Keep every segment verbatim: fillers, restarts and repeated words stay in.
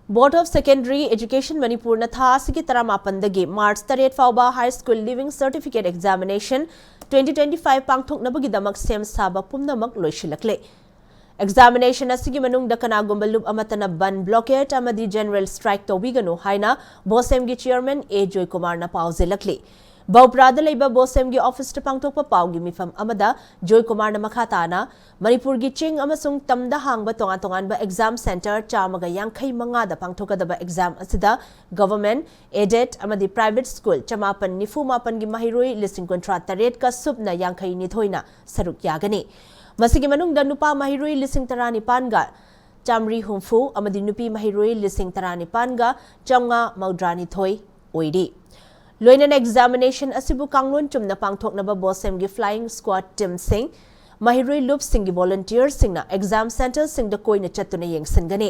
Board of Secondary Education ꯃꯅꯤꯄꯨꯔꯅ ꯊꯥ ꯑꯁꯤꯒꯤ ꯇꯔꯥꯃꯥꯄꯟꯗꯒꯤ ꯃꯥꯔꯆ ꯇꯔꯦꯠ ꯐꯥꯎꯕ High School Leaving Certificate Examination twenty twenty-five ꯄꯥꯡꯊꯣꯛꯅꯕꯒꯤꯗꯃꯛ ꯁꯦꯝ ꯁꯥꯕ ꯄꯨꯝꯅꯃꯛ ꯂꯣꯏꯁꯤꯜꯂꯛꯂꯦ꯫ Examination ꯑꯁꯤꯒꯤ ꯃꯅꯨꯡꯗ ꯀꯅꯥꯒꯨꯝꯕ ꯂꯨꯞ ꯑꯃꯠꯇꯅ ꯕꯟ, ꯕ꯭ꯂꯣꯀꯦꯠ ꯑꯃꯗꯤ ꯖꯦꯅꯔꯦꯜ ꯁ꯭ꯇ꯭ꯔꯥꯏꯛ ꯇꯧꯕꯤꯒꯅꯨ ꯍꯥꯏꯅ ꯕꯣꯁꯦꯝꯒꯤ ꯆꯤꯌꯔꯃꯦꯟ ꯑꯦ ꯖꯣꯏꯀꯨꯃꯥꯔꯅ ꯄꯥꯎꯖꯦꯜꯂꯛꯂꯤ꯫ ꯕꯧꯄ꯭ꯔꯥꯗ ꯂꯩꯕ ꯕꯣꯁꯦꯝꯒꯤ ꯑꯣꯐꯤꯁꯇ ꯄꯥꯡꯊꯣꯛꯄ ꯄꯥꯎꯒꯤ ꯃꯤꯐꯝ ꯑꯃꯗ ꯖꯣꯏꯀꯨꯃꯥꯔꯅ ꯃꯈꯥ ꯇꯥꯅ ꯃꯅꯤꯄꯨꯔꯒꯤ ꯆꯤꯡ ꯑꯃꯁꯨꯡ ꯇꯝꯗ ꯍꯥꯡꯕ ꯇꯣꯉꯥꯟ ꯇꯣꯉꯥꯟꯕ exam centre ꯆꯥꯝꯃꯒ ꯌꯥꯡꯈꯩ ꯃꯉꯥꯗ ꯄꯥꯡꯊꯣꯛꯀꯗꯕ exam ꯑꯁꯤꯗ government, aided ꯑꯃꯗꯤ private school ꯆꯃꯥꯄꯟ ꯅꯤꯐꯨ ꯃꯥꯄꯟꯒꯤ ꯃꯍꯩꯔꯣꯏ ꯂꯤꯁꯤꯡ ꯀꯨꯟꯊ꯭ꯔꯥ ꯇꯔꯦꯠꯀ ꯁꯨꯞꯅ ꯌꯥꯡꯈꯩ ꯅꯤꯊꯣꯏꯅ ꯁꯔꯨꯛ ꯌꯥꯒꯅꯤ꯫ ꯃꯁꯤꯒꯤ ꯃꯅꯨꯡꯗ ꯅꯨꯄꯥ ꯃꯍꯩꯔꯣꯏ ꯂꯤꯁꯤꯡ ꯇꯔꯥꯅꯤꯄꯥꯟꯒ ꯆꯥꯃꯔꯤ ꯍꯨꯝꯐꯨ ꯑꯃꯗꯤ ꯅꯨꯄꯤ ꯃꯍꯩꯔꯣꯏ ꯂꯤꯁꯤꯡ ꯇꯔꯥꯅꯤꯄꯥꯟꯒ ꯆꯥꯝꯃꯉꯥ ꯃꯧꯗ꯭ꯔꯥꯅꯤꯊꯣꯏ ꯑꯣꯏꯔꯤ꯫ ꯂꯣꯏꯅꯅ examination ꯑꯁꯤꯕꯨ ꯀꯥꯡꯂꯣꯟ ꯆꯨꯝꯅ ꯄꯥꯡꯊꯣꯛꯅꯕ ꯕꯣꯁꯦꯝꯒꯤ flying squad teamꯁꯤꯡ, ꯃꯍꯩꯔꯣꯏ ꯂꯨꯞꯁꯤꯡꯒꯤ volunteerꯁꯤꯡꯅ exam centreꯁꯤꯡꯗ ꯀꯣꯏꯅ ꯆꯠꯇꯨꯅ ꯌꯦꯡꯁꯤꯟꯒꯅꯤ꯫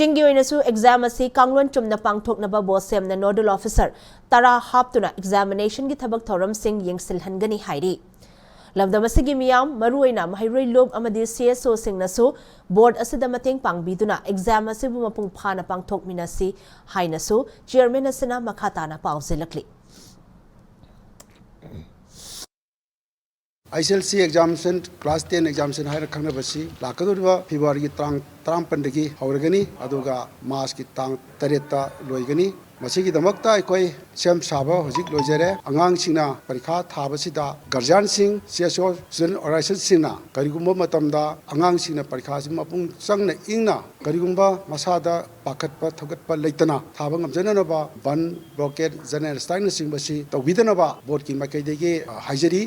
ꯆꯤꯡꯒꯤ ꯑꯣꯏꯅꯁꯨ exam ꯑꯁꯤ ꯀꯥꯡꯂꯣꯟ ꯆꯨꯝꯅ ꯄꯥꯡꯊꯣꯛꯅꯕ ꯕꯣꯁꯦꯝꯅ nodal officer ꯇꯔꯥ ꯍꯥꯞꯇꯨꯅ examinationꯒꯤ ꯊꯕꯛ ꯊꯧꯔꯝꯁꯤꯡ ꯌꯦꯡꯁꯤꯜꯍꯟꯒꯅꯤ ꯍꯥꯏꯔꯤ꯫ ꯂꯝꯗꯝ ꯑꯁꯤꯒꯤ ꯃꯤꯌꯥꯝ, ꯃꯔꯨꯑꯣꯏꯅ ꯃꯍꯩꯔꯣꯏ ꯂꯨꯞ ꯑꯃꯗꯤ C S Oꯁꯤꯡꯅꯁꯨ board ꯑꯁꯤꯗ ꯃꯇꯦꯡ ꯄꯥꯡꯕꯤꯗꯨꯅ exam ꯑꯁꯤꯕꯨ ꯃꯄꯨꯡ ꯐꯥꯅ ꯄꯥꯡꯊꯣꯛꯃꯤꯟꯅꯁꯤ ꯍꯥꯏꯅꯁꯨ chairman ꯑꯁꯤꯅ ꯃꯈꯥ ꯇꯥꯅ ꯄꯥꯎꯖꯦꯜꯂꯛꯂꯤ꯫ H S L C examination, class ten examination ꯍꯥꯏꯅ ꯈꯪꯅꯕꯁꯤ ꯂꯥꯛꯀꯗꯧꯔꯤꯕ Februaryꯒꯤ ꯇꯥꯡ ꯇꯔꯥꯃꯥꯄꯟꯗꯒꯤ ꯍꯧꯔꯒꯅꯤ, ꯑꯗꯨꯒ Marchꯀꯤ ꯇꯥꯡ ꯇꯔꯦꯠꯇ ꯂꯣꯏꯒꯅꯤ꯫ ꯃꯁꯤꯒꯤꯗꯃꯛꯇ ꯑꯩꯈꯣꯏ ꯁꯦꯝ ꯁꯥꯕ ꯍꯧꯖꯤꯛ ꯂꯣꯏꯖꯔꯦ꯫ ꯑꯉꯥꯡꯁꯤꯡꯅ ꯄꯔꯤꯈꯥ ꯊꯥꯕꯁꯤꯗ guardianꯁꯤꯡ, C S O, student organizationꯁꯤꯡꯅ ꯀꯔꯤꯒꯨꯝꯕ ꯃꯇꯝꯗ ꯑꯉꯥꯡꯁꯤꯡꯅ ꯄꯔꯤꯈꯥꯁꯤ ꯃꯄꯨꯡ ꯆꯪꯅ ꯏꯪꯅ, ꯀꯔꯤꯒꯨꯝꯕ ꯃꯁꯥꯗ ꯄꯥꯈꯠꯄ ꯊꯧꯒꯠꯄ ꯂꯩꯇꯅ ꯊꯥꯕ ꯉꯝꯖꯅꯅꯕ ꯕꯟ, ꯕ꯭ꯂꯣꯀꯦꯠ, ꯖꯦꯅꯔꯦꯜ ꯁ꯭ꯇ꯭ꯔꯥꯏꯛꯅꯆꯤꯡꯕꯁꯤ ꯇꯧꯕꯤꯗꯅꯕ boardꯀꯤ ꯃꯥꯏꯀꯩꯗꯒꯤ, ꯑ, ꯍꯥꯏꯖꯔꯤ꯫